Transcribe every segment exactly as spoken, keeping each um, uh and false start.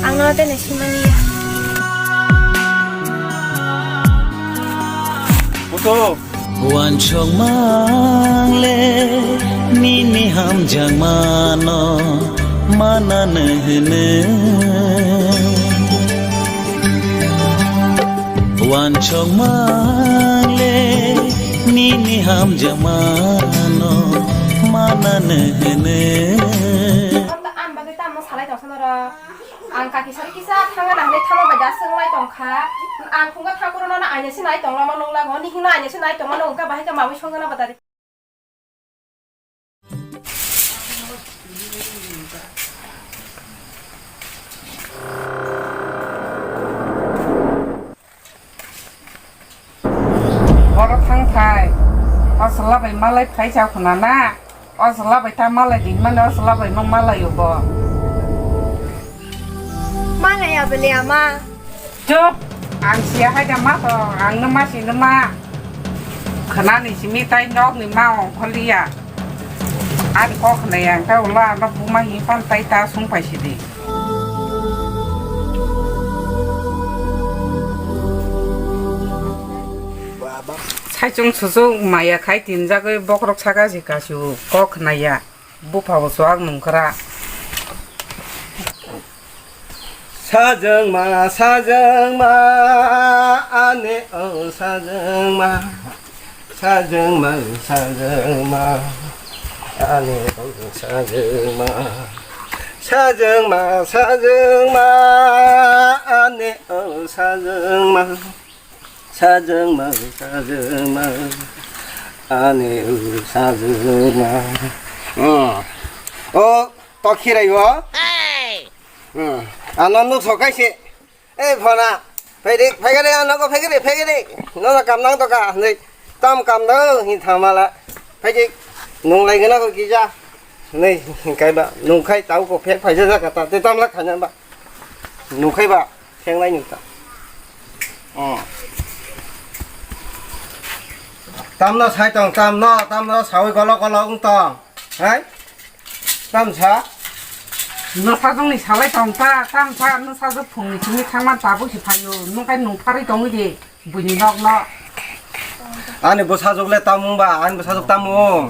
Ang no tei nai simani ya. Puto. Uansukmang le nini hamjakmano manano hino. Uansukmang le nini hamjakmano manano hino. Ang bagwi tamo salai tongsa norok. Ang kaki sari kisa thangna hinwi thangma bai da swnglai tongkha. Ang phungo thangkuro nono aina se nai tongma nunglago. Nihino aina se nai tongma nungkha, bahai khe mawi songna bata di. Oro thang phai. O chwla bai malai phai cha khuna na. O chwla bai ta malai di mani, o chwla bai no malai o bo. Malai ya bele ama. Chup! Ang siya hai da ma to, ang no ma si no ma. Khana ni simi tai nok ni ma ong kholi ya. Ani kok khna yang ta ulo ano buma hi pan tai ta sung pai si di. Saichung suchung maya khai tinjagwi bokrok saka si kasu kok khna ya. Bupha bo chuak nungkra. Sajwngma, sajwngma, ani o sajwngma. Sajwngma, sajwngma, ani o sajwngma. Sajwngma, sajwngma, ani o sajwngma. Sajwngma, sajwngma, ani o sajwngma. Hmm. O, tokhirai o. Hmm. Ano nuk sokai se. Ei, phona. Phaidi, phaigari, ano ko phaigari, phaigari. Nono kam nang to ka, nei. Tam kam nang, hin thamala. Phaidi, nung lai gana ko kija. Nei, kai ba, nung khai tau ko phek phaija jaka ta. Te tam la khanya ba. Nung khai ba. Thenglai nung ta. Oh. Tamno sai tong, tamno, tamno sawi golo golo wng tong. Hai? Tam sa? Nwsajwkni salai tong ta, tam sa, nwsajwk phungni simi thangman tabuk si phaio, nwng kai nung pharwi tongwi di, buini nokno. Ani bwsajwk le tam wng ba, ani bwsajwk tam wng.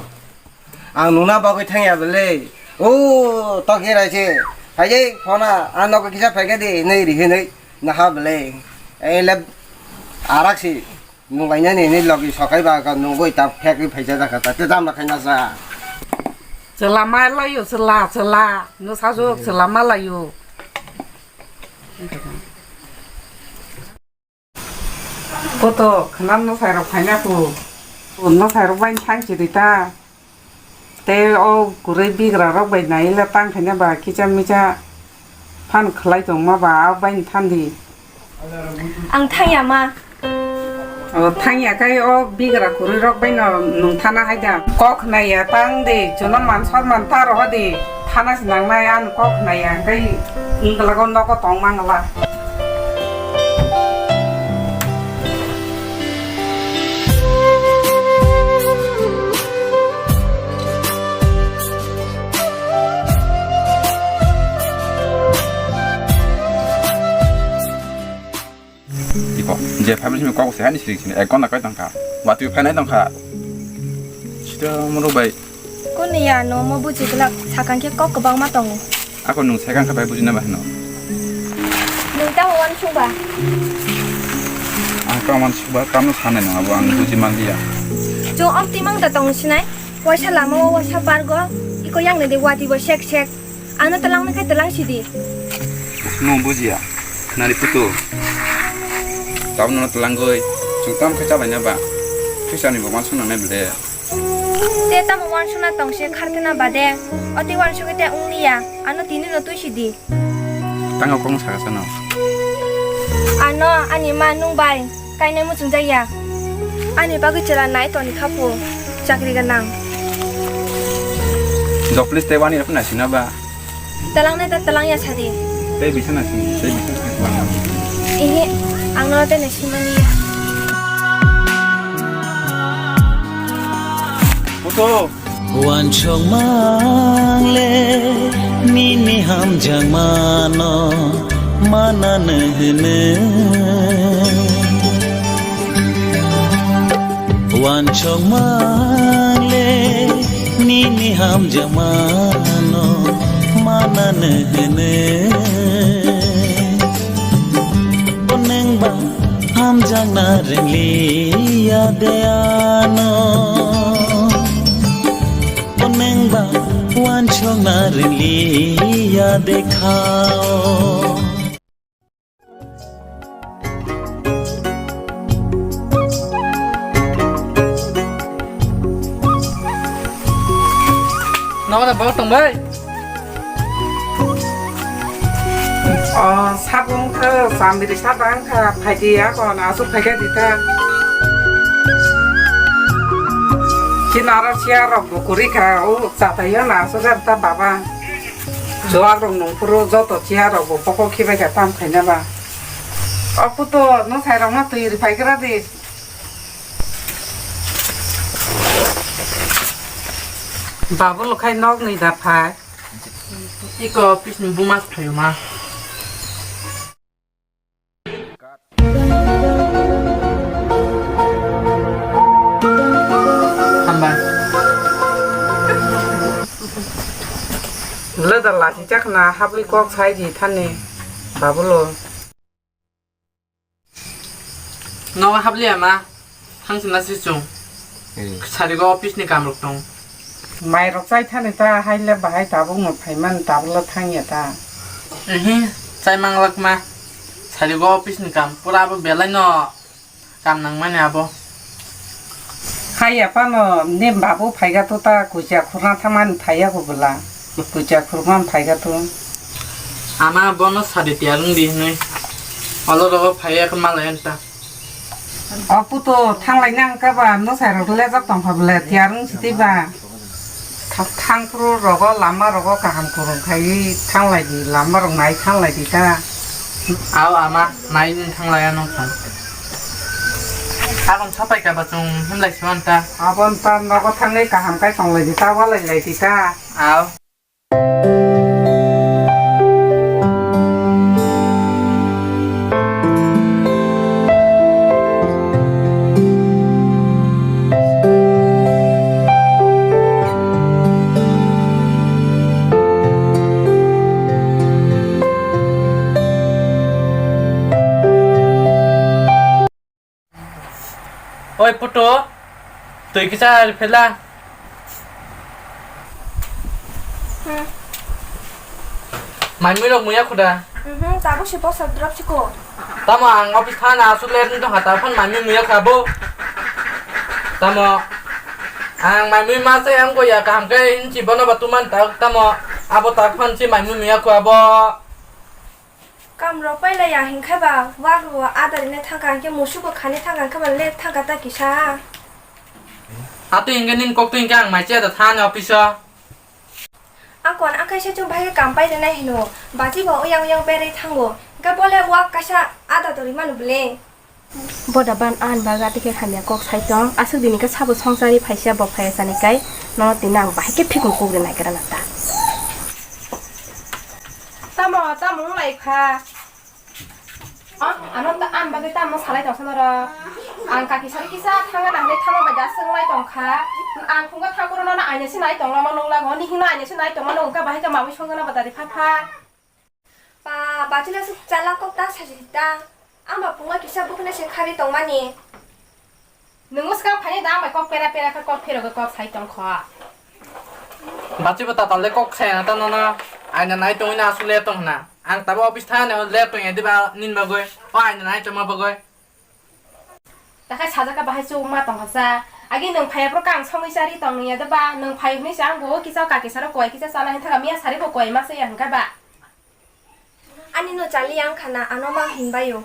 Ang nungna bagwi thangya bwle. O, tokhe raise. Phaijai phona, a nogo kisa phaikha di, hinwi ri hinwi. Naha bwle. Ei le arak si nunglainani hinwi logi sokai ba ka nungwi ta phekwi phaisa jakha ta. Te jam rakhaina sa. Chwla ma laio, chwla, chwla. Nwsajwk chwla ma laio. Koto khwnam nwsairok phaina kho. Nwsairok bai thang chiri ta. Tei o kwrwi bigrarok bai naila tang khaina ba kicha micha phan khlai tongma ba a bai thandi. Ang thangya ma. O thangya kai o bigra kwrwirok bai no nwng thana haida. Kok naiya tang di, chwla man sor man ta roho di. Thana si nangnai, ang kok naiya, hwnkhe wnglago nogo tong mangla. Iko, je family simi kok se hani siri sini, ek ghonta kai tongkha. Watwi phainai tongkha. Sida moro bai. Kuni ya no mo buji glak sakang khe kok kwbangma tongo. Ako nung sakang kha bai bujina ba hino. Nung tamo wansuk ba? Ang tamo wansuk ba, tamo sanai nang abo ang buji manliya. Chwng ok timang da tong sinai. Waisa lama o waisa pargo. Iko yang nede wati bo sek sek. Ano telang nangkhe telang sidi. Nung bujiya, khnani putu. Tabno no telangoi, chwng tam khe chalaina ba. Phisani bo wansuk nangnai bwle. Te tamo wansukna tongse kharkhe na bade. Oti wansuk te wngliya, ano tini no twi sidi. Tanga kong saka sano. Ano ani ma nung bai. Kainai muchung jaya. Ani bagwi chwla nai toni kha phu. Chakri ganang. Jok please tei wani rok naisingna ba. Talang nai ta talang ya sadi. Tei bisa naising, tei bisa naising. Ihi, ang no tei naising mani. Puto. Wansokmang le nini hamjakmano manano hwnwi. Wansokmang le nini hamjakmano manano hwnwi. Nwng ba hamjakna rwngli ya de ano. Nwng ba wansokna rwngli ya de khao. Nogo da bok tong bai. O, sabung khe, chamiri sabang kha, phaidi ya kon, asuk phaikha dita. Kinaro siya rok bo kuri kha, o, chataiya na asuk ta baba. Chuwak rok nung phuru joto siya rok bo pokok khibai kha tam khaina ba. O puto, no sai rok no twi ri phai gra di. Babu lo khai nok ni da phai. Iko office ni buma phaiyuma. Hambai. Lada lati chakna hapli kok sai di thani babulo. Nogo habliya ma, thangsinasi chwng. Hmm. Sarigo office ni kam rok tong. Mai rok chai thani ta, haile bahai tabuk no phaiman, tabuk lo thangya ta. Ehe, chai manglak ma. Sarigo office ni kam, pura abo belai no kam nang mani abo. Haiya phano, nem babu phaiga to ta, kucha khurna thamani phaiya ko bwla. Kucha khurman phaiga to. Ama bono sadi tiyar wng di hinwi. Olo rogo phaiya khe malai anta. O puto thanglai nang ka ba, no sai rok lejak tong kha bwle, tiyar wng si twi ba. Tha-, thang phuru rogo lama rogo kaham kurung khai thanglai di, lama rok nai thanglai di ta. Ao ama nai ni thanglai ano kha. Abang sapai ka ba chung himlai si anta. Abon ta nogo thanglai kaham kai tonglai di ta, walai lai di ta. Ao. Oi puto, twi kisa ri phela. Hmm. Mai mui rok muya khuda. Mhm, tabuk si bosa drop siko. Tamo ang office thana asuk ler ni tongkha, ta phon mai mui muya kha bo. Tamo ang mai mui ma se ang ko ya kaham khe hinchi bono ba tuman ta tamo abo ta phon si mai mui muya kho abo. Kam rok pailai ya hinkhe ba, wak rwo adari ne thangkha hinkhe musuk bo khani thangkha hinkhe ba lek thangkha ta kisa. Atwi hinkhe nini kok twi hinkhe ang mai chaya da thani office o. Akon akai se chwng bahai khe kam pai rwnai hino, bachi bo uyang uyang berwi thango, hinkhe bo le wak kaisa ada torwi mano bwle. Boda ban ani bagwi atwi khe hamya kok sai tong. Aswk dini khe sabo swngchari phaisa bo phaiya chani kai nono tini ang bahai khe phikung kuk rwnai gra na ta. Tamo, tamo wng lai kha. Oh, ano ta, ani bagwi tamo salai tong sa norok. Ang kaki sari kisa thangna nang hinwi thangma bai da swng lai tong kha. Ang phungo thang kuro nono aina se nai tong lama nung lago. Nihino aina se nai tong mano wng kha bahai khe mamui songna ba dari pha pha. Ba, bachila suk chala kok ta sajili ta. Ang ba pungla kisa bukna se khari tongmani. Nung swkang phani da ang bai kok pera pera khe kok phirogwi kok sai tong kho. Bachibo tatal de kok sai na ta nono. Aina nai tongwi na asuk le tong na. Ang tabo office thani le tong ya diba nin bagwi. O aina nai tongma bagwi. Takhai sajaka bahai chukma tongkha cha. Agi nwng phaiya phuru khe ang songwi chari tong nungya de ba, nwng phai hwnwi se ang bo kisa kaki saro kowai kisa chana hwn thaka miya sari bo kowai ma se ya hwnkha ba. Ani no chali ang khana ano ma hinbaio.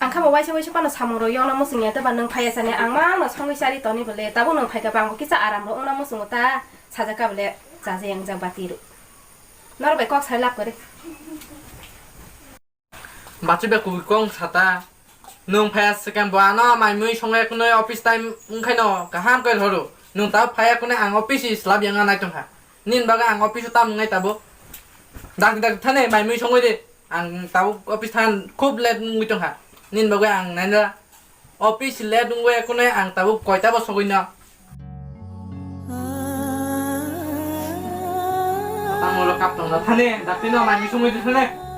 Ang kha bo waisa waisa phano samung rok yokna muchung ya de ba, nwng phaiya chani ang ma no songwi chari toni bole, tabuk nwng phaika ba ang bo kisa aram rok wngna muchungo ta sajaka bole chaja yang jak bati rw. Norok bai kok sai lab kwrwi. Bachi bai kubui kong sata. Nwng phaiya swkang bo ano mai mui songnai kunui office time wngkhaino kaham khe horo. Nwng tabuk phaiya kune ang office slap yang nai tongkha. Nini bagwi ang office o tam wngnai tabuk. Dakti dakti thani mai mui songwi di. Ang tabuk office than khub late wngwi tongkha. Nini bagwi ang naina office late wngwi kune ang tabuk koita bo sogwi no. Ang oro kap tongna thani dakti no mai mui songwi di thani.